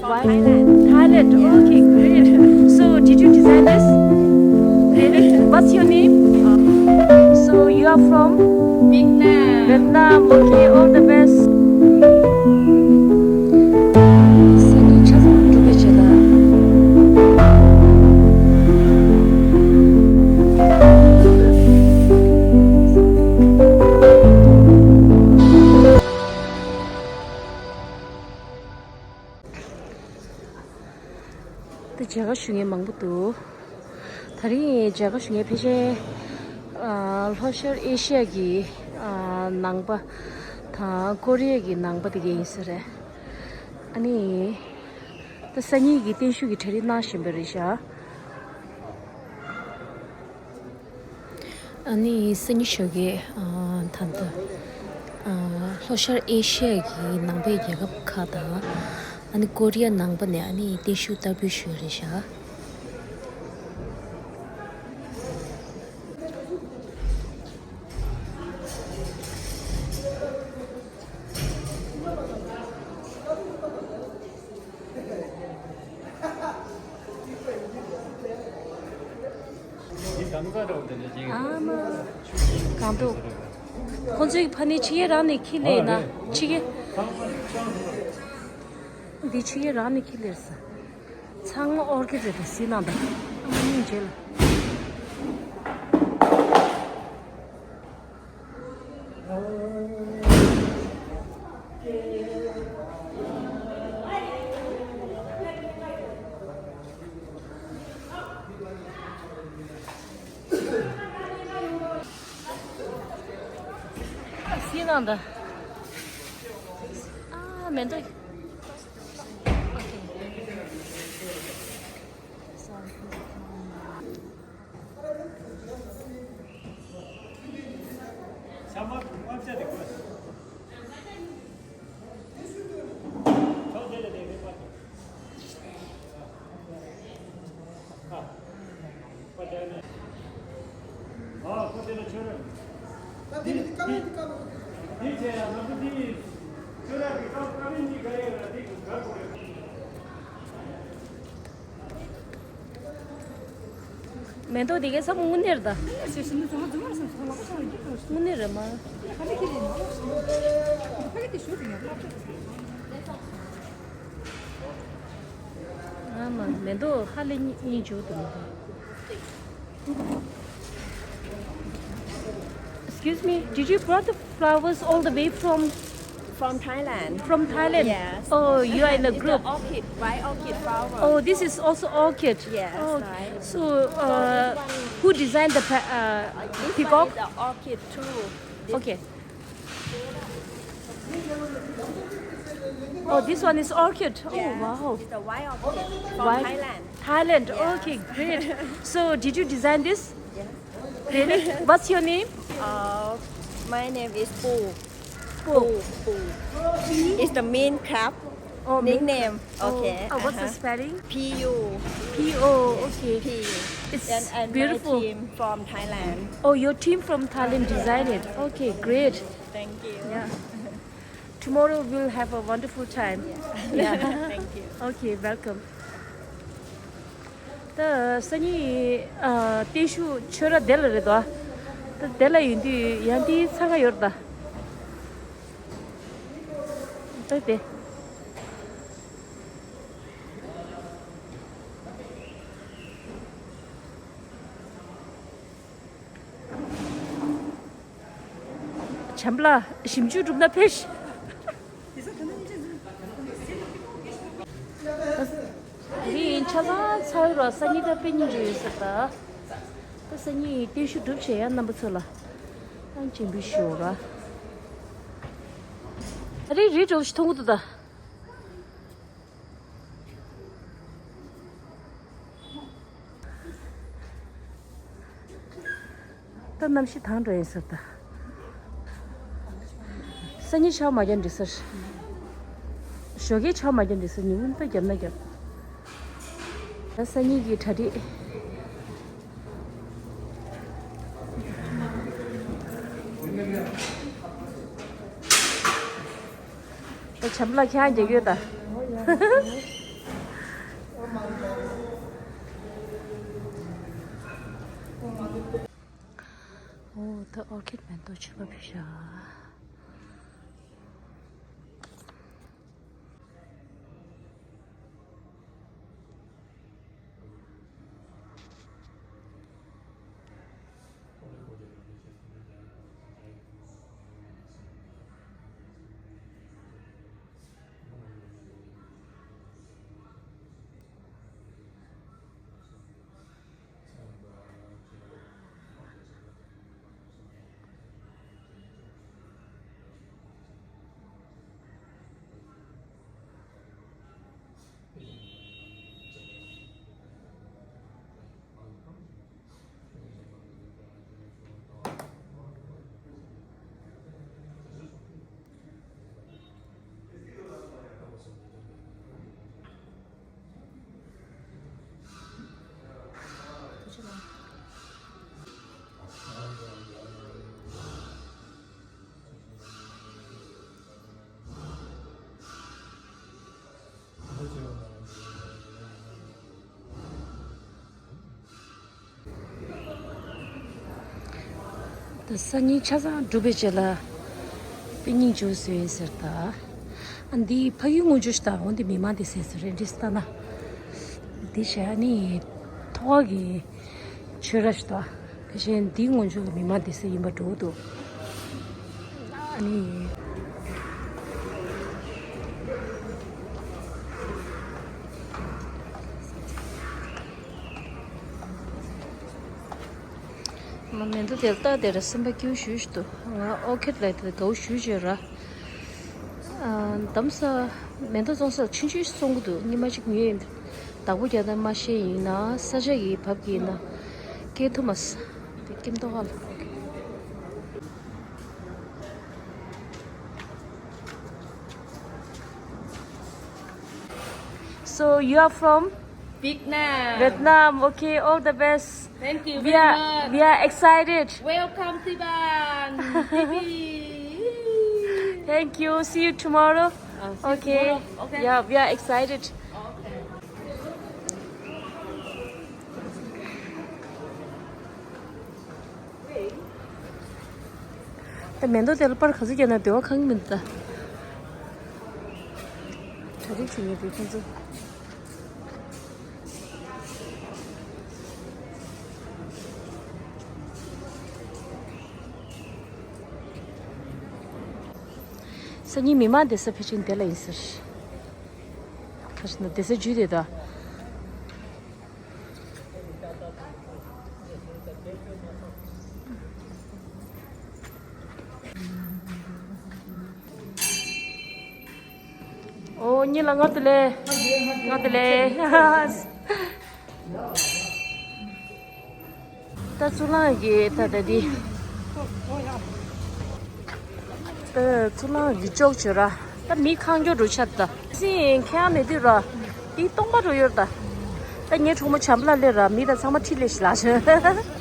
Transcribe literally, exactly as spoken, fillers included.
Why? Thailand. Thailand. Okay, great. So, did you design this? Really? What's your name? So, you are from Vietnam. Vietnam. Okay, all the best. ད་མཇལ་ཁ་ཞུ་མཁན་མང་པོ་འདུག་ད་རིང་མཇལ་ཁ་ཞུ་མཁན་ཕལ་ཆེར་ཨ་ལྷོ་ཤར་ཨེ་ཤི་ཡ་གི་ཨ་ནང་པ་དང་ཀོ་རི་ཡ་གི་ནང་པ་དེ་གས་ཡིན་ས་རེད། ཨ་ནི་ད་སང་ཉིན་གྱི་བརྟན་བཞུགས་ཀྱི་གྲ་སྒྲིག་གནང་བཞིན་པ་རེད་ཤག་ཨ་ནི་སང་ཉིན་ཞོགས་ཀས་ཨ་ད་ལྟ་ཨ་ལྷོ་ཤར་ཨེ་ཤི་ཡ་གི་ནང་པའི་རྒྱལ་ཁབ་ཁག་དང་ཨ་ནི་ཀོ་རི་ཡ་ནང་པ་ནས་ཨ་ནི་བརྟན་བཞུགས་བསྟར་འབུལ་ཞུས་པ་རེད་ཤག་ཨ་མ། གང་འདུག་ཁོང་ཚོའི་ཕ་ནི་ཕྱི་རྒྱལ་རང་ནས་འཁྱེར་སླེབས་ན་ཕྱི་རྒྱལ། འདི་ཕྱི་རྒྱལ་རང་ནས་འཁྱེར་སླེབས་ས། ཚང་མ་ཨོར་ཀིཌ་རེད་དེ་གཟིགས་གནང་དང་། ཨ་མ་སྙིང་རྗེ་ལ། གཟིགས་གནང་དང་། ཨ་མེ་ཏོག་མེ་ཏོག་དེ་གའི་ཚབ་དངོས་གནས་རེད་ད། དངོས་གནས་རེད་མ། ཨ་མ་མེ་ཏོག་ཧ་ལས་སྙིང་རྗེ་པོ་འདུག་མེ་ཏོག Excuse me, did you brought the flowers all the way from From Thailand. From Thailand? Yes. Oh, you are in a group. It's the orchid, white orchid flower. Oh, this is also orchid. Yes, oh, right. So, uh, who designed the pa- uh, this peacock? One is the orchid too. This okay. Oh, this one is orchid. Oh, yes, wow. It's a white orchid from white? Thailand. Thailand. Yeah. Okay, great. So, did you design this? Yeah. Really? What's your name? Uh, my name is Pu. Pu. Pu. Pu. It's the mean crab. Oh, mean nickname. Crab. Oh, okay. Oh, what's the spelling? P U. P O. Okay. P. It's and, and beautiful. My team from Thailand. Oh, your team from Thailand designed it. Okay, great. Thank you. Yeah. Tomorrow we'll have a wonderful time. Yeah. Yeah. Thank you. Okay, welcome. ད་སང་ཉིན་ཨ་བརྟན་བཞུགས་ཆོས་ར་དེ་ལ་རེད་དོ། ད་དེ་ལ་ཡིན་དུས་ཡང་དེའི་ཚ་ག་ཡོད་རེད་ད། ད་དེ། བྱམས་པ་ལགས་ཞིབ་འཇུག་གྲུབ་ན་ཕེབས་ཤིག་དེ་རིང་ཆ་ཚང་ཚར་རོ་སང་ཉིན་ད་དཔེ་སྙིང་རྗེ་ཡོད་ཟེར་ད། ད་སང་ཉིན་བརྟན་བཞུགས་གྲུབ་བྱས་ཡང་རྣམ་པ་ཚོ་ལ་ཨང་སྤྱན་འབུལ་ཞུ་ར། ད་རེས་རི་གྲོགས་ཤིག་མཐོང་གི་འདུག་ད། ད་གནམ་གཤིས་དྭངས་འགྲོ་ཡིན་ཟེར་ད། སང་ཉིན་ཆར་མ་བརྒྱབ་འགྲིག་ཟེར། ཞོགས་ཀས་ཆར་མ་བརྒྱབ་འགྲིག་ཟེར། ཉི་འོད་ད་བརྒྱབ་ན་བརྒྱབ། ད་སང་ཉིན་གྱི་གྲ་སྒྲིག་ད་བྱམས་པ་ལགས་ཁྱེད་རང་རྒྱག་གི་ཡོད་ད། ཨོར་ཁིད་མེ་ཏོག་མཆོད་པ་ཕུལ་ཤག་ད་སང་ཉིན་ཆ་ཚང་སྒྲུབ་པའི་རྗེས་ལ་དཔེ་སྙིང་རྗེ་པོ་བཟོས་ཡིན་ཟེར་ད། ཨ་འདི་ཕ་ཡུལ་སྔོན་འཇུག་ཞིག་དང་འོན་ཏེ་མི་མང་སྡེ་ཚན་ཟེར་རེད་འདྲིས་ལྟ་ན། འདི་བྱས་ཨ་ནི་ཐོག་གི་ཆོས་ར་ཞིག་དང་དེ་བཞིན་འདིའི་སྔོན་འཇུག་ལ་མི་མང་སྡེ་ཚན་ཡིན་པ་འགྲོ་འདུག་ཨ་ནི། ང་མེ་མདའ་དེར་ལྟ་དེར་སེམས་པ་སྐྱིད་པོ་ཞུ་ཞུ་འདུག་ང་ཨོ་ཁེ་ལ་དེ་དགའ་བོ་ཞུ་ཞུ་ར། ཨ་འདམ་ས་མེ་མདའ་བཙོང་ས་ཆུང་ཆུང་ཞིག་བཙོང་གི་འདུག་ཉི་མ་གཅིག་ཉོས་ཡིན། བདག་པོ་རྒྱག་སྟངས་མ་ཤེས་ཡིན་ན་ས་ཆ་ཡི་བབ་ཀྱི་ཡིན་ན་སྐྱེལ་ཐུབ་མ་སོང་། དེ་ཀིམ་ཏོག་ཧ་ལ། So you are from Vietnam. Vietnam. Okay, all the best. Thank you We very are much. We are excited. Welcome, Tiban. Thank you. See you tomorrow. Uh, see you Okay. Tomorrow. Okay. Yeah, we are excited. Okay. ད་མེ་མདའ་དེ་ལ་པར་ག་ཚོད་བརྒྱབ་ན་བདེ་བ་གང་མི་འདུག་ད། གྲ་སྒྲིག་བྱེད་མཁན་དེ་ཁོང་ཚོ། སང་ཉིན་མི་མང་སྡེ་ཚན་ཕལ་ཆེར་འདི་ལ་ཡིན་ཟེར། ཁ་ཤས་ན་སྡེ་ཚན་བརྒྱུད་དེ་ད། ཨོ་གཉིས་ལ་ང་དེ་ལས། ང་དེ་ལས། ད་གཙུག་ལག་གི་ད་ད་འདི། ད་གཙུག་ལག་གི་ཅོག་བྱོས་ར། ད་མི་ཁང་སྐྱོ་འགྲོ་ཆགས་ད། སྲིད་ཁྱེད་ཡང་མེད་དུས་ར། འདི་སྟོང་པ་འགྲོ་ཡོད་ད། ད་ངའི་གྲོགས་མོ་བྱམས་པ་ལ་སླེབས་ར་མི་ད་ཚང་མ་ཁྲིད་ལས་ཤི་ལ་ཆོས།